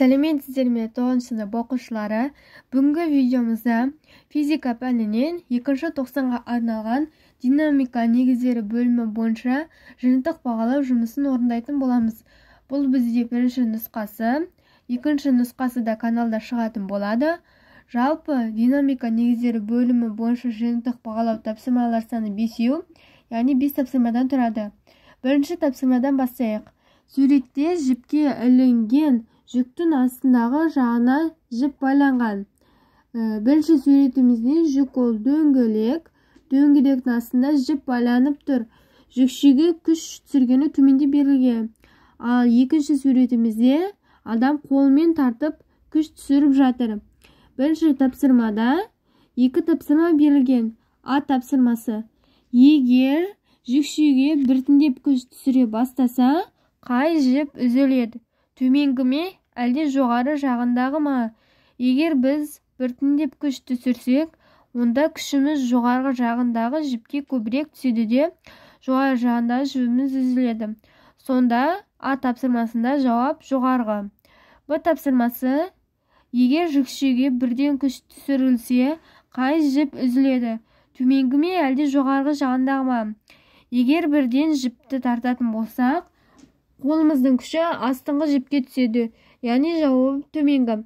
Сәлеметсіздер ме, 9 сынып оқушылары! Бүгінгі видеомызда физика пәнінен екінші тоқсанға арналған динамика негіздері бөлімі бойынша жиынтық бағалау жұмысын орындайтын боламыз. Бұл бізде бірінші нұсқасы, екінші нұсқасы да каналда шығатын болады. Жалпы динамика негіздері бөлімі бойынша жиынтық бағалау тапсырмалар саны 5, яғни 5 тапсырмадан тұрады. Бірінші тапсырмадан бастайық. Суретте жіпке ілінген жүктің астындағы жағына жіп байланған. Бірінші суретімізде жүк ол дөңгелек, дөңгелектің астында жіп байланып тұр. Жүкшеге күш түсіргені төменде берілген. Ал екінші суретімізде адам қолымен тартып күш түсіріп жатыр. Бірінші тапсырмада екі тапсырма берілген. А тапсырмасы: егер жүкшеге біртіндеп күш түсіре бастаса, қай жіп үзіледі? Төменгі ме, әлде жоғары жағындағы ма? Егер біз біртіндеп күш түсірсек, онда күшіміз жоғарғы жағындағы жіпке көбірек түседі де, жоғары жағындағы жібіміз үзіледі. Сонда А тапсырмасында жауап жоғарғы. Б тапсырмасы: егер жүкшеге бірден күш түсірілсе, қай жіп үзіледі? Төменгі ме, әлде жоғарғы жағындағы ма? Егер бірден жіпті тартатын болсақ, қолымыздың күші астыңғы жіпке түседі, яғни жауап төменгі.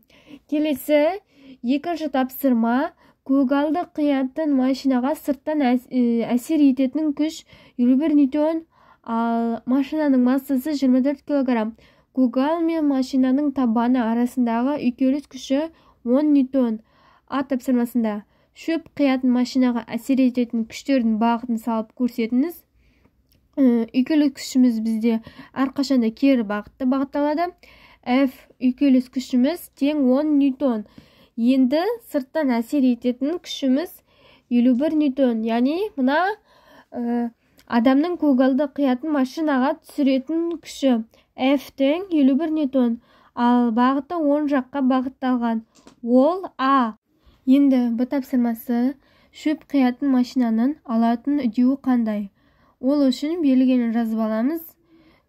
Келесі екінші тапсырма: көгалды қиятын машинаға сырттан әсер ететін күш 51 ньютон, ал машинаның массасы 24 килограмм. Көгал мен машинаның табаны арасындағы үйкеліс күші 10 ньютон. А тапсырмасында шөп қиятын машинаға әсер ететін күштердің бағытын салып көрсетіңіз. Үйкеліс күшіміз бізде әрқашанда кері бағытта бағытталады. F үйкеліс күшіміз тең 10 ньютон. Енді сырттан әсер ететін күшіміз 51 ньютон. Яғни мына адамның көгалды қиятын машинаға түсіретін күші F тең 51 ньютон. Ал бағыты оң жаққа бағытталған. Ол А. Енді Б тапсырмасы: шөп қиятын машинаның алатын үдеуі қандай? Ол үшін берілгенін жазып аламыз.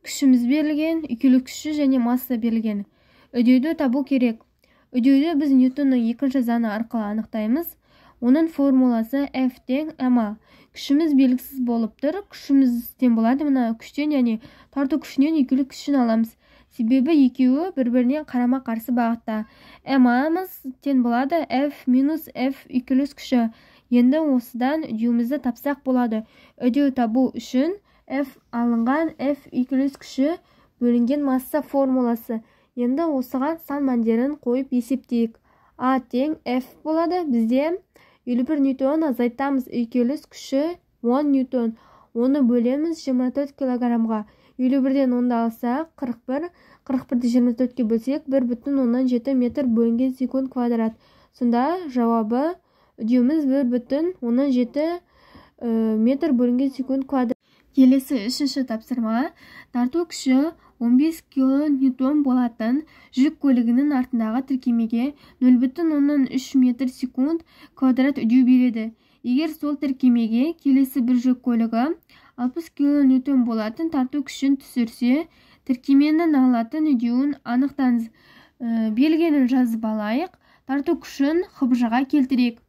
Күшіміз берілген, үйкеліс күші және масса берілген. Үдеуді табу керек. Үдеуді біз Ньютонның екінші заңы арқылы анықтаймыз. Оның формуласы F тең ma. Күшіміз белгісіз болып тұр. Күшіміз тең болады мына күштен, яғни тарту күшінен үйкеліс күшін аламыз. Себебі екеуі бір-біріне қарама-қарсы бағытта. Ma-мыз тең болады F минус F үйкеліс күші. Енді осыдан үдеуімізді тапсақ болады. Үдеу табу үшін F алынған F үйкеліс күші бөлінген масса формуласы. Енді осыған сан мәндерін қойып есептейік. А тең F болады. Бізде 51 ньютон азайтамыз, үйкеліс күші 10 ньютон. Оны бөлеміз 24 килограммға. 51-ден 10-ды алсақ 41, 41-ді 24-ке бөлсек 1,7 метр бөлінген секунд квадрат. Сонда жауабы үдеуіміз 1,7 метр бөлінген секунд квадрат. Келесі үшінші тапсырма: тарту күші 15 килоньютон болатын жүк көлігінің артындағы тіркемеге 0,3 метр секунд квадрат үдеу береді. Егер сол тіркемеге келесі бір жүк көлігі 60 килоньютон болатын тарту күшін түсірсе, тіркеменің алатын үдеуін анықтаңыз. Берілгенін жазып алайық. Тарту күшін ХБЖ-ға келтірейік.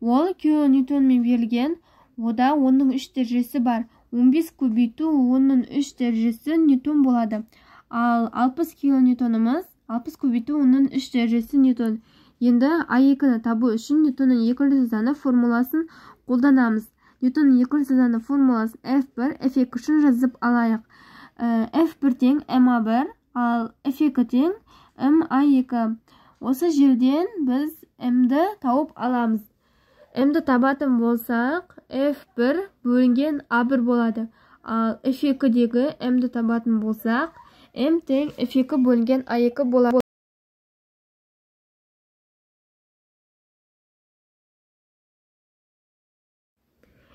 Ол килоньютонмен берілген, ода оның 3 дәрежесі бар. 15 көбейту оның 3 дәрежесі ньютон болады. Ал 60 килоньютонымыз 60 көбейту оның 3 дәрежесі ньютон. Енді А2-ні табу үшін Ньютонның екінші заңы формуласын қолданамыз. Ньютонның екінші заңы формуласын F1, F2 үшін жазып алайық. F1 тең MA1, ал F2 тең MA2. Осы жерден біз M-ді тауып аламыз. М-ді табатын болсақ, F1 бөлінген A1 болады. Ал F2-дегі М-ді табатын болсақ, М тең F2 бөлінген A2 болады.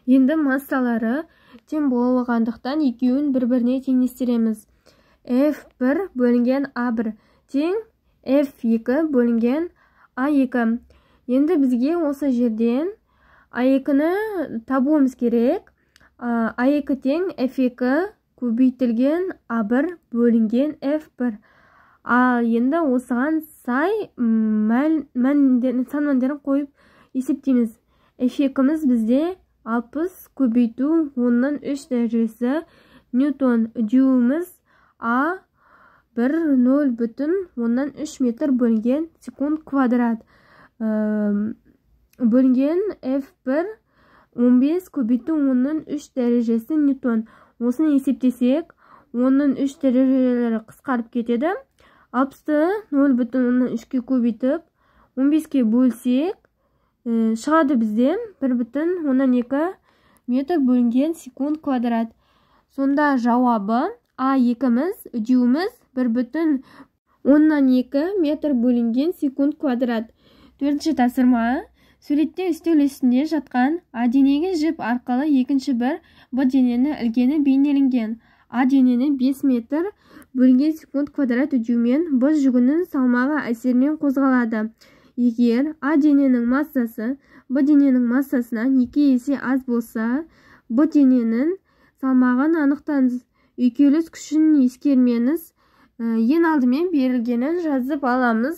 Енді массалары тең болғандықтан екеуін бір-біріне теңестіреміз. F1 бөлінген A1 тең F2 бөлінген A2. Енді бізге осы жерден А2-ні табуымыз керек. А2 тең F2 көбейтілген А1 бөлінген F1. Ал енді осыған сай сан мәндерін қойып есептейміз. F2-міз бізде 60 көбейту 10-ның 3 дәрежесі ньютон. Үдеуіміз А 1,0,3 метр бөлінген секунд квадрат. Бөлінген F1 15 көбейту 10-ның 3 дәрежесі ньютон. Осыны есептесек, 10-ның 3 дәрежелері қысқарып кетеді. 60-ты 0,3-ке көбейтіп, 15-ке бөлсек, шығады бізде 1,2 метр бөлінген секунд квадрат. Сонда жауабы А2-міз, үдеуіміз 1,2 метр бөлінген секунд квадрат. Төртінші тапсырма. Суретте үстел үстінде жатқан А денеге жіп арқылы екінші бір Б денені ілгені бейнеленген. А денені 5 метр бөлінген секунд квадрат үдеумен Б жүгінің салмағы әсерінен қозғалады. Егер А дененің массасы Б дененің массасынан 2 есе аз болса, Б дененің салмағын анықтаңыз. Үйкеліс күшін ескермеңіз. Ең алдымен берілгенін жазып аламыз.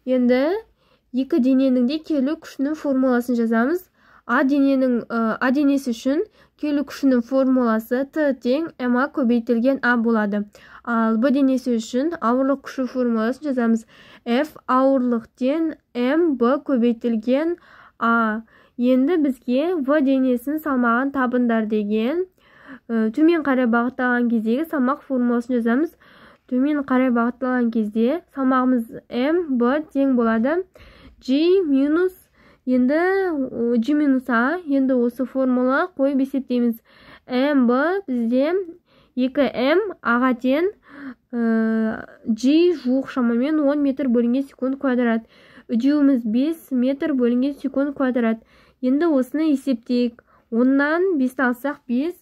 Енді екі дененің де келу күшінің формуласын жазамыз. А денесі үшін келу күшінің формуласы Т тең МА көбейтілген А болады. Ал Б денесі үшін ауырлық күші формуласын жазамыз. F ауырлық тең М Б көбейтілген А. Енді бізге В денесінің салмағын табыңдар деген. Төмен қарай бағытталған кездегі салмақ формуласын жазамыз. Төмен қарай бағытталған кезде салмағымыз М Б тең болады G минус, енді G минус А. Енді осы формула қойып есептейміз. М Б бізде 2М А-ға тең G жуық шамамен 10 метр бөлінген секунд квадрат. Үдеуіміз 5 метр бөлінген секунд квадрат. Енді осыны есептейік. 10-нан 5-ті алсақ 5,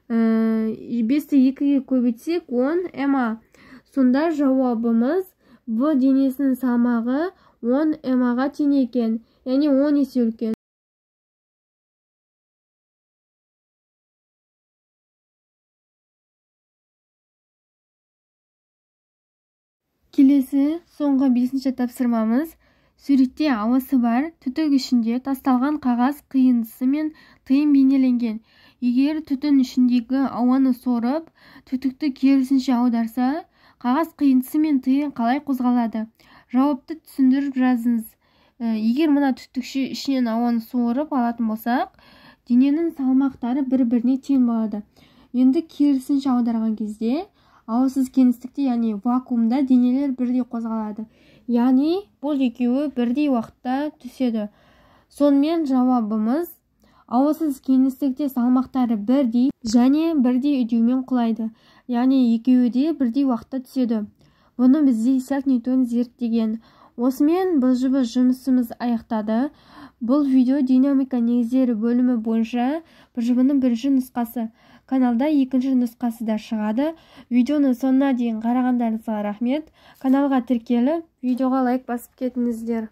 5-ті 2-ге көбейтсек 10 МА. Сонда жауабымыз В денесінің салмағы 10 МА-ға тең екен, яғни 10 есе үлкен. Келесі соңғы 5-ші тапсырмамыз. Суретте ауасы бар түтік ішінде тасталған қағаз қиындысы мен тиын бейнеленген. Егер түтін ішіндегі ауаны сорып, түтікті керісінше аударса, қағаз қиындысы мен тиын қалай қозғалады? Жауапты түсіндіріп жазыңыз. Егер мына түтікше ішінен ауаны сорып алатын болсақ, дененің салмақтары бір-біріне тең болады. Енді керісінше аударған кезде ауасыз кеңістікте, яғни вакуумда денелер бірдей қозғалады. Яғни бұл екеуі бірдей уақытта түседі. Сонымен жауабымыз ауасыз кеңістікте салмақтары бірдей және бірдей үдеумен құлайды. Яғни екеуі де бірдей уақытта түседі. Бұны бізде Исаак Ньютон зерттеген. Осымен БЖБ жұмысымыз аяқтады. Бұл видео динамика негіздері бөлімі бойынша БЖБ-ның бірінші нұсқасы. Каналда екінші нұсқасы да шығады. Видеоны соңына дейін қарағандарыңызға рахмет. Каналға тіркеліп, видеоға лайк басып кетіңіздер.